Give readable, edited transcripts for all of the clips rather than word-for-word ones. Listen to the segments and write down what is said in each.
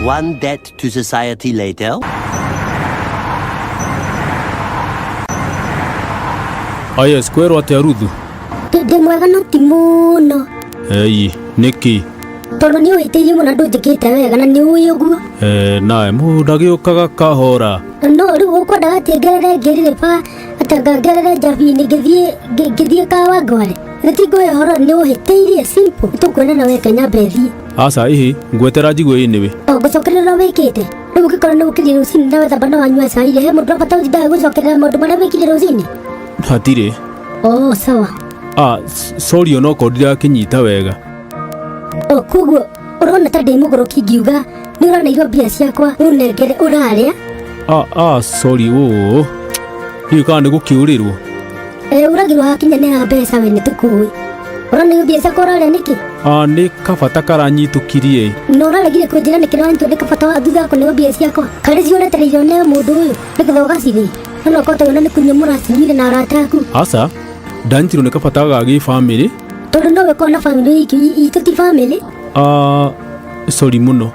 One debt to society later. Yes, kwĩrwo atĩa Ruthu? Ndĩ mwega no ti mũno. Ei, nĩkĩ? Tondũ nĩ ũhĩtĩirie mũno ndũnjĩkĩte wega na nĩ ũĩ ũguo. Eh, nawe mũndũ agĩũkaga kahora. No rĩu ũkwendaga atĩ ngerere ngĩrĩre ba atĩ ngerere njabi-inĩ ngĩthiĩ ngĩthiĩ Kawangware. Gĩtingũhe ngũhe ũhoro nĩ ũhĩtĩirie simple. Tũkuonana we Kenya mbethi. Aca ihi, ngwetera njigue anyway. O ngũcokerera wĩkĩte. Rĩu ũngĩkorwo nĩ ũkĩrire rũcinĩ na wethamba na wanyua cai rĩ, he mũndũ ũrabata ũtindaga gũcokerera maũndũ marĩa wĩkire rũcinĩ? Hatirĩ. Oh, sawa. Ah, sorry onokorwo ndirakĩnyita wega. O koguo ũrona ta ndĩ mũgũrũki ngiuga nĩ ũraneirwo mbia ciakwa ũnengere ũrarĩa? Ah, ah, sorry ũũ. Ndiũĩ kana nĩ gũkĩũrĩrwo. Eh, ũragirwo hakinya nĩ ha mbeca we nĩ tũkũĩ. Ũraneirwo mbia ciakwa ũrarĩa nĩkĩ? Ah, nĩ kabata karanyitũkirie. Na ũraregire kũnjĩra nĩkĩ ũranyitwo nĩ kabata wa thutha wa kũneo mbia ciakwa? Karĩ cio ũretereire ũneo mũndũ ũyũ nĩgetha ũgacirĩe? No no ũkorwo ta nĩ kũnyua mũracinyuire na arata aku. Aca, ndanyitirwo nĩ kabata ga gĩbamĩrĩ. Tondũ no we ũkorwo na bamĩrĩ iki itũ ti bamĩrĩ. Ah, sorry mũno.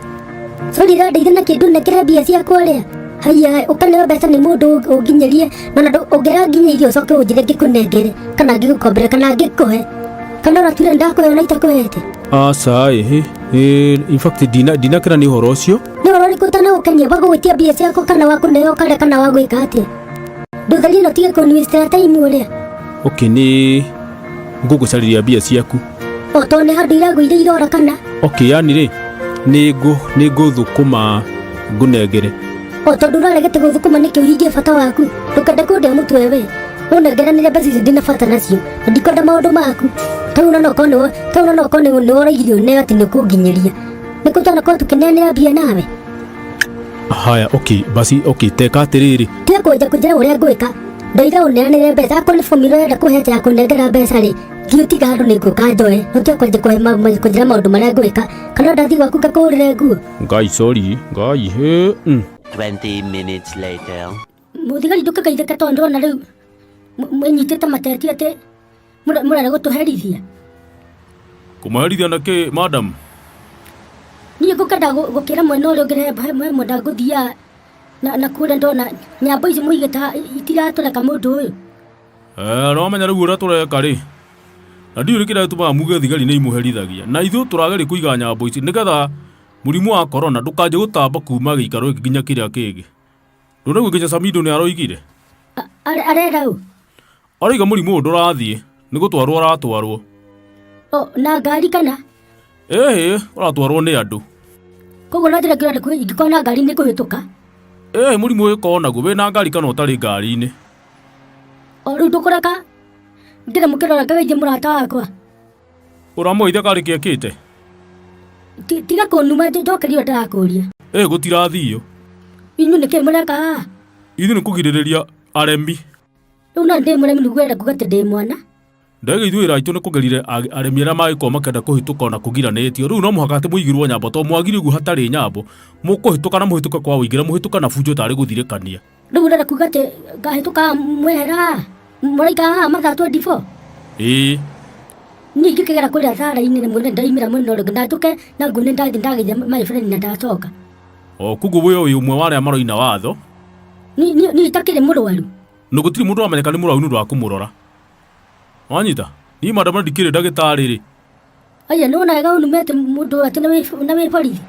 Sorry ĩrandeithia na kĩndũ nengere mbia ciakwa ũrĩa. Haiya, ũkaneo mbeca nĩ mũndũ ũnginyĩrie na na ũngĩranginyĩirie ũcoke ũnjĩre ngĩkũnengere kana ngĩgũkombere kana ngĩkũhe. Kana ũratuire ndakũhe ona itakũhete. Aca ĩ, in fact ndinakena nĩ ũhoro ũcio. Nĩ ũhoro ũrĩkũ ũtanagũkenia wa gũgwĩtia mbia ciakwa kana wa kũneo ũkarĩa kana wa gwĩka atĩa? Ndũtharie na ũtige kũniwĩstĩra time ũrĩa. Okay, nĩ ngũgũcarĩria mbia ciaku. O tondũ nĩ handũ iragũire irora kana? Okay, yani rĩ, nĩ nĩ ngũthũkũma ngũnengere. O tondũ ũraregete gũthũkũma nĩkĩ ũhingie bata waku? Ndũkende kũndĩa mũtwe we. Ũnengeranĩre mbeca icio ndina bata nacio. Na ndikwenda maũndũ maku. Tau no okorwo nĩ tau no okorwo nĩ woraigire ũneo atĩ nĩ ũkũnginyĩria. Nĩkũ twanakorwo tũkĩneanĩra mbia nawe? Haya, okay, basi okay, teka atĩrĩrĩ. Tiga kũnja kũnjĩra ũrĩa ngwĩka. Ndoiga ũneanĩre mbeca akorwo nĩ bomu ũrenda kũhe ya kũnengera mbeca rĩ, thiĩ ũtige handũ nĩ ngũka njoe. Na ũtige kwanjia kũnjĩra maũndũ marĩa ngwĩka. Kana ndathiĩ gwaku ngakũhũrĩre nguo. Ngai sorry, Ngai he. 20 minutes later. Mũthigari ndũkĩgeithĩke tondũ ndĩrona rĩu mwĩnyitĩte mateti atĩ mũrenda gũtũherithia. Kũmaherithia na kĩ madam? Niĩ ngũkenda gũkĩra mwena ũrĩa ũngĩ he mwena ngũthiaga na kũrĩa ndona nyambo ici mũigĩte haha itiratũreka mũndũ ũyũ. Eh, nĩwamenya rĩu ũrĩa tũreka rĩ, na ndiũĩ nĩkĩ gĩtũmaga muge thigari nĩ imũherithagia, na ithuĩ tũrageria kũiga nyambo ici nĩgetha mũrimũ wa corona ndũkanjie gũtamba kuma gĩikaro gĩkĩ nginya kĩrĩa kĩngĩ. Ndũnaigua nginya Samido nĩ aroigire? Arera ũ? Aroiga mũrimũ ũyũ ndũrathiĩ, nĩ gũtwarwo ũratwarwo. O, na ngari kana? Ĩhĩ, ũratwarwo nĩ andũ. Koguo na njĩra ĩngĩ ũrenda ingĩkorwo na ngari nĩ kũhĩtũka? Ĩhĩ, mũrimũ ũyũ ũkoragwo naguo wĩna ngari kana ũtarĩ ngari-inĩ. O rĩu ndũkũreka ngĩre mũkĩrora ngageithie mũrata wakwa. Ũramũgeithia karĩ kĩ ekĩte? Tiga kũnuma njokeria ũrĩa ndĩrakũria. Ĩ gũtirathio. Inyuĩ nĩkĩ mũreka haha? Ithuĩ nĩ kũgirĩrĩria aremi. Rĩu no ndĩ mũremi nĩguo ũrenda kuga atĩ ndĩ mwana? Ndege ithuĩ wĩra witũ nĩ kũgirĩrĩria aremi arĩa mangĩkorwo makĩenda kũhĩtũka ona kũgiranĩtio. Rĩu no mũhaka atĩ mũigĩrwo nyambo tondũ mwagire ũguo hatarĩ nyambo, mũkũhĩtũka na mũhĩtũke kwa ũingĩ na mũhĩtũke na bunjo tarĩ gũthirĩkania. Rĩu ũrenda kuga atĩ ngahĩtũka haha mwehera haha? Mũraikara haha mathaa 24? Ĩĩ. Niĩ ingĩkĩgera kũrĩa thara-inĩ rĩmwe nĩ ndaimĩra mwena ũrĩa ũngĩ ndahĩtũke na nguo nĩ ndathiĩ ndageithia my friend na ndacoka. O koguo we wĩ ũmwe wa arĩa maroina watho? Niĩ itakĩrĩ mũrwaru. Na gũtirĩ mũndũ ũramenyeka nĩ mũrwaru nĩ ũndũ wa kũmũrora. Wanyita? Niĩ madam ndikĩrĩ ndagĩtarĩ rĩ. Aya nĩ wona wega ũnume atĩ mũndũ atĩ na wĩ borithi.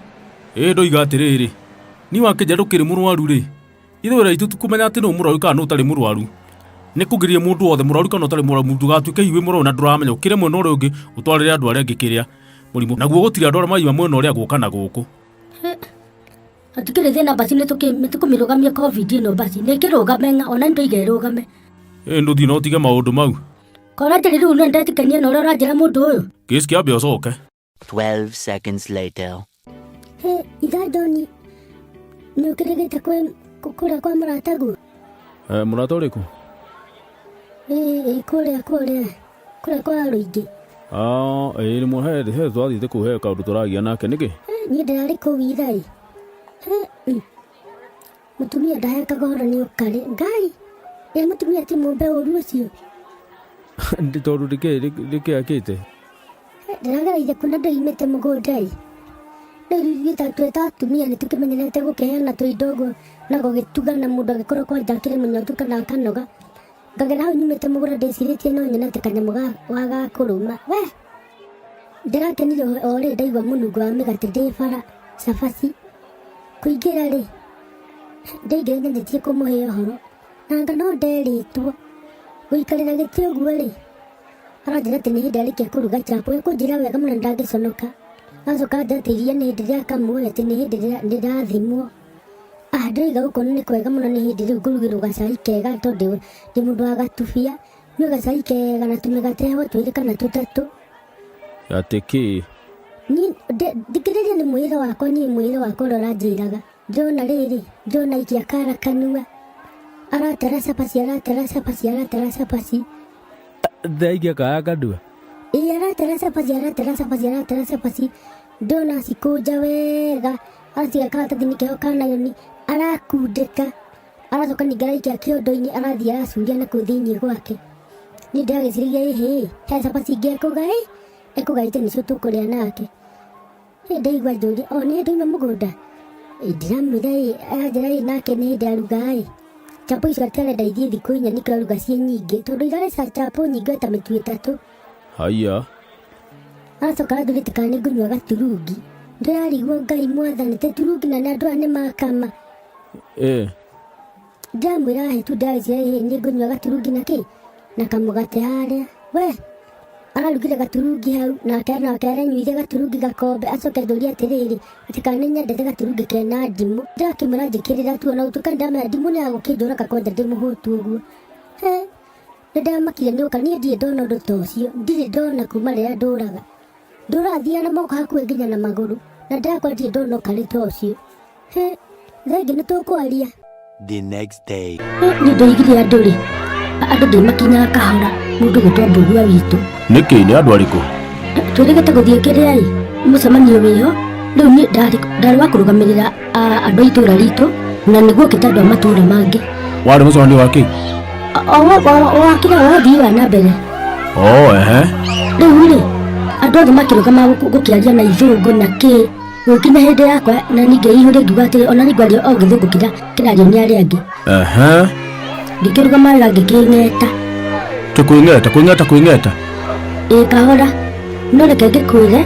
Ĩĩ ndoiga atĩrĩrĩ, niĩ wakĩnja ndũkĩrĩ mũrwaru rĩ, ithuĩ wĩra witũ ti kũmenya atĩ nũ mũrwaru kana nũ ũtarĩ mũrwaru. Nĩ kũgiria mũndũ wothe mũrwaru kana ũtarĩ mũrwaru ndũgatuĩke hihi wĩ mũrwaru na ndũramenya ũkĩre mwena ũrĩa ũngĩ ũtwarĩre andũ arĩa angĩ kĩrĩa mũrimũ. Naguo gũtirĩ andũ arĩa maima mwena ũrĩa gũka na gũkũ. Hatikĩrĩ thĩna basi nĩ tũkũmĩrũgamia covid ĩno basi nĩ ĩkĩrũgame ng'a ona ndoiga ĩrũgame. Ĩĩ ndũthiĩ na ũtige maũndũ mau. Kora atĩrĩ rĩu no ndetĩkania na ũrĩa ũranjĩra mũndũ ũyũ. Kĩsi kĩambe ũcoke. 12 seconds later. He, itha John nĩ ũkĩrĩgĩte kwĩ kũrĩa kwa mũrataguo? Eh, mũrata ũrĩkũ? Ĩĩ kũrĩa kũrĩa kũrĩa kwa Rũingĩ. Ah, ĩĩ nĩ he he twathiĩte kũu he kaũndũ tũragia nake nĩkĩ? Niĩ ndĩrarĩ kũu itha ĩ. Mũtumia ndahekaga ũhoro nĩ ũkarĩ. Ngai! Ĩ mũtumia ti mũmbe ũru ũcio. Ndĩ tondũ ndĩkĩ ndĩkĩ akĩte? Ndĩragereire kuona ndĩimĩte mũgũnda ĩ. Rĩu ithuĩ twĩ ta atumia nĩ tũkĩmenyerete gũkĩheana tũindo ũguo na gũgĩtugana mũndũ angĩkorwo kwanja akĩrĩ mũnyotu kana akanoga. Ngagera hau nyumĩte mũgũnda ndĩcirĩtie no nyone atĩ kanyamũ ga gakũrũma. We! Ndĩrakenire o rĩ ndaigua mũnungo wa mĩgate ndĩ bara cabaci. Kũingĩra rĩ, ndaingĩra nyanjĩtie kũmũhe ũhoro. Na anga no nderĩtwo gũikarĩra gĩtĩ ũguo rĩ, aranjĩra atĩ nĩ hĩndĩ arĩkia kũruga chapo, ekũnjĩra wega mũno ndangĩconoka. Acoka anjĩra atĩ iria nĩ hĩndĩ rĩakamwo atĩ nĩ hĩndĩ rĩrathimwo. Ah, ndĩroiga gũkũ nĩ kwega mũno nĩ hĩndĩ rĩu ngũrugĩrwo gacai kega tondũ ndĩ mũndũ wa gatubia. Nyue gacai kega na tũmĩgate o twĩrĩ kana tũtatũ. Atĩ kĩ? Niĩ thikĩrĩria nĩ mwĩrĩ wakwa niĩ mwĩrĩ wakwa ũrĩa ũranjĩraga. Ndĩrona rĩrĩ, ndĩrona aikia kara kanua. Aratara cabaci, aratara cabaci, aratara cabaci. Thaikia kaya kanua? Ĩĩ aratara cabaci, aratara cabaci, aratara cabaci. Ndĩrona acikũnja wega, araciga karatathi-inĩ keho ka naironi, arakundĩka. Aracoka ningĩ araikia kĩondo-inĩ, arathiĩ aracuria na kũu thĩinĩ gwake. Niĩ ndĩragĩciragia ĩhĩ, he cabaci ingĩ ekũga ĩ, ekũgaĩte nĩcio tũkũrĩa nake. Ĩ ndaigua njũria, o nĩ hĩndĩ oima mũgũnda? Ĩ ndĩramwĩra ĩ, aranjĩra ĩ nake nĩ hĩndĩ aruga ĩ. Chapo icio atĩ arenda ithiĩ thikũ inya nĩkĩo aruga ciĩ nyingĩ, tondũ irarĩ chapo nyingĩ ta mĩtu ĩtatũ. Haiya. Aracoka aranjũria kana nĩ ngũnyua gaturungi. Ndĩrarigwo Ngai mwathani, te turungi na nĩ andũ aya nĩ makama. Ndĩramwĩra he tu ndĩreciria ĩ nĩ ngũnyua gaturungi na kĩ? Na kamũgate harĩa. We! Ararugire gaturungi hau nake nake aranyuire gaturungi gakombe acoke anjũrie atĩrĩrĩ atĩ kana nĩ nyendete gaturungi kena ndimũ. Ndĩrakĩmwĩra njĩkĩrĩra tu ona gũtuĩka nĩndamenya ndimũ nĩ ya gũkĩnjũraga kwanja ndĩ mũhũtu ũguo. He! Nĩ ndamakire nĩ ũka niĩ ndirĩ ndona ũndũ ta ũcio ndirĩ ndona kuma rĩrĩa ndũraga. Ndũrathiaga na moko hakuhĩ nginya na magũrũ na ndakwa ndirĩ ndona ũkarĩ ta ũcio. He! Thengi nĩ tũkwaria. The next day. Nĩ ndoigire andũ rĩ, andũ ndĩmakinyaga kahora mũndũ gwĩtwo Mbũgua witũ. Nĩkĩ nĩ andũ arĩkũ? Twĩrĩgĩte gũthiĩ kĩrĩa ĩ, mũcemanio wĩho, rĩu niĩ ndarĩ wa kũrũgamĩrĩra andũ a itũũra ritũ na nĩguo okĩte andũ a matũũra mangĩ. Warĩ mũcemanio wa kĩ? O wa kĩrĩa wa ũthii wa na mbere. Oh, ehe. Rĩu rĩ, andũ othe makĩrũgama gũkĩaria na ithũngũ na kĩ, gũgĩkinya hĩndĩ yakwa na ningĩ ihũrĩ ngiuga atĩrĩ ona niĩ ngwaria o gĩthũngũ kĩrĩa kĩrario nĩ arĩa angĩ. Ehe. Ngĩkĩrũgama wega ngĩkĩng'eta. Tĩ kwĩng'eta, kwĩng'eta, kwĩng'eta. Ĩ kahora, no reke ngĩkwĩre,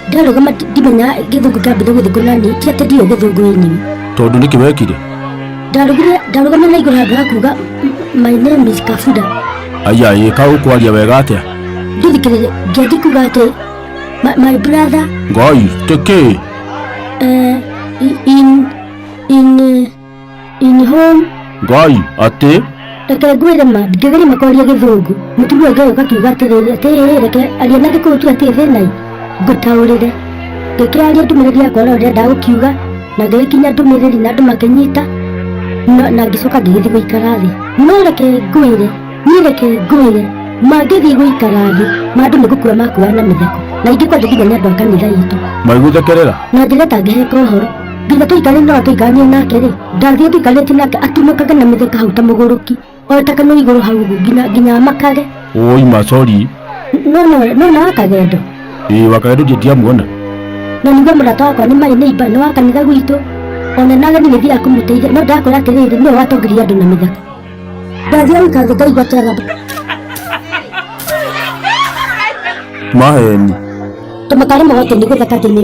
ndarũgama ndimenya gĩthũngũ kĩambire gũthiĩ kũnani, ti atĩ ndiũĩ gĩthũngũ ĩniwe. Tondũ nĩkĩ wekire? Ndarũgire, ndarũgamire na igũrũ handũ ha kuga my name is Kabura. Aya, ĩ ka ũkwaria wega atĩa? Ndithikĩrĩrie, ngĩanjia kuga atĩ my brother. Ngai, tĩ kĩ? In home. Ngai, atĩ? Reke ngwĩre ma, ndingĩgeria ma kwaria gĩthũngũ. Mũtumia ũngĩ agĩũka akiuga atĩrĩrĩ, atĩrĩrĩ, reke aria na gĩkũyũ tu hatirĩ thĩna ĩ. Ngũtaũrĩre. Ngĩkĩaria ndũmĩrĩri yakwa ũrĩa ndĩrendaga gũkiuga, na ngĩgĩkinya ndũmĩrĩri na andũ makĩnyita, na ngĩcoka ngĩgĩthiĩ gũikara thĩ. No reke ngwĩre, niĩ reke ngwĩre, mangĩthiĩ gũikara thĩ, ma andũ nĩ gũkua makua na mĩtheko. Na ingĩ kwanja nginya nĩ andũ a kanitha itũ. Maigũthekerera? Na njĩra ĩtangĩheka ũhoro. Nginya tũikarĩte no tũikaranie nake rĩ, ndathiĩ tũikarĩte nake atunũkaga na mĩtheka hau ta mũgũrũki. Oete kanua igũrũ hau ũguo nginya amakage. Oi ma sorry. No no no na wakagendo. Ĩ wakagendo ndiĩ ndiamuona. Na nĩguo mũrata wakwa nĩ marĩ neighbor nĩ wa kanitha gwitũ. Ona nawe nĩ gĩthiaga kũmũteithia no ndakwĩra atĩrĩrĩ nĩwe watongoria andũ na mĩtheko. Ndathiĩ gũikara thĩ ngaigua kĩagamba. Maheni. Tũmakarĩ mũgate nĩ gũtheka atĩ nĩ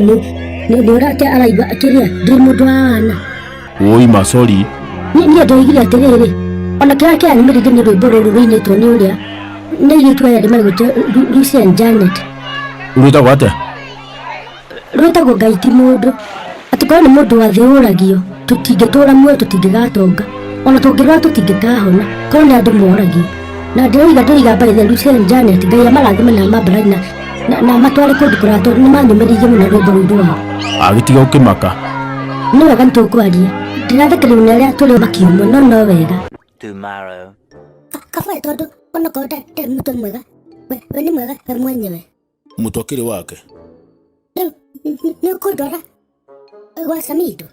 nĩ ũrate araigua kĩrĩa ndĩ mũndũ wa wana. Oi ma sorry. Niĩ ndoigire atĩrĩrĩ ona kĩrĩa kĩranyumĩrĩire nĩ rwĩmbo rũrũ rũinĩtwo nĩ ũrĩa nĩ airĩtu aya erĩ marĩgwĩtwo Lucy and Janet. Rwĩtagwo atĩa? Rwĩtagwo Ngai ti mũndũ. Atĩ korwo nĩ mũndũ wa thĩ ũragio tũtingĩtũra muoyo tũtingĩgatonga ona tũngĩrwara tũtingĩkahona korwo nĩ andũ moragio. Na ndĩroiga ndĩroiga by the Lucy and Janet Ngai amarathime na amambararie na amatware kũndũ kũraya tondũ nĩ manyũmĩrĩirie mũno rwĩmbo rũu rwao. Agĩtiga ũkĩmaka. Nĩ wega nĩ tũkwaria. Ndĩrathekererio nĩ arĩa tũrĩ makiumwo no no wega. Tomorrow. Kaba tondũ onokorwo ndarĩ mũtwe mwega, we nĩ mwega we mwenyewe. Mũtwe akĩrĩ wake. Rĩu nĩ ũkũndwara gwa Samido?